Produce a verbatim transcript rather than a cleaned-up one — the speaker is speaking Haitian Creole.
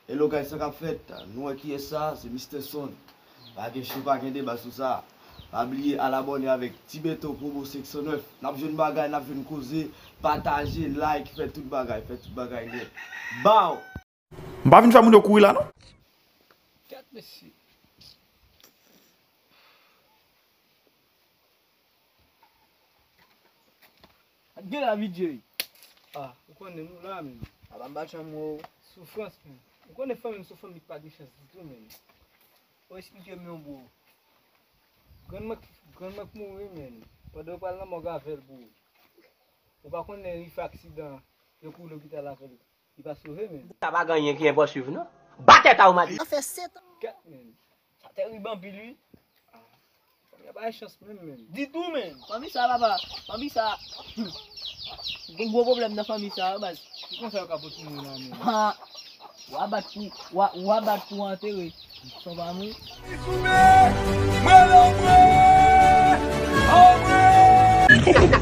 Hello guys, sa k ap fèt? Nou wè kiyès sa, se Mister Son. Pa gen cho, pa gen deba sou sa. Pa bliye al abòne avèk Ti Beto Promo senk san nèf. N ap jwenn bagay, n ap jwenn koze, pataje, like, fè tout bagay, fè tout bagay nèt. Bow! M pa vin fè moun yo kouri la non. Gad mesye. Gen la, V J. Ah, ou konnen nou la menm. Apa m bat chanm ou. Soufrans menm. Ou konnen fanmi m se fanmi ki pa gen chans ditou menm. Ou esplike m yon bro. Grann mwen, grann mwen k mouri menm. Pandan yo pral nan mòg avè l bro. Ou pa konnen li fè aksidan, yo kouri lopital avè l. Li pa sove menm. Sa pa gen anyen ki enposib non. Ba tèt a ou madi. Sa fè sèt an. Gad menm. Sa terib anpil wi. Ah, fanmi a pa gen chans menm menm. Ditou menm. Fanmi sa papa. Fanmi sa. Gen gwo pwoblèm nan fanmi sa wi baz. Ki konsa yo ka pote moun la menm? Ha. W a bat pou, w a, w a bat pou antere. Son pa moun. Mwen lanmwe. Anmwe.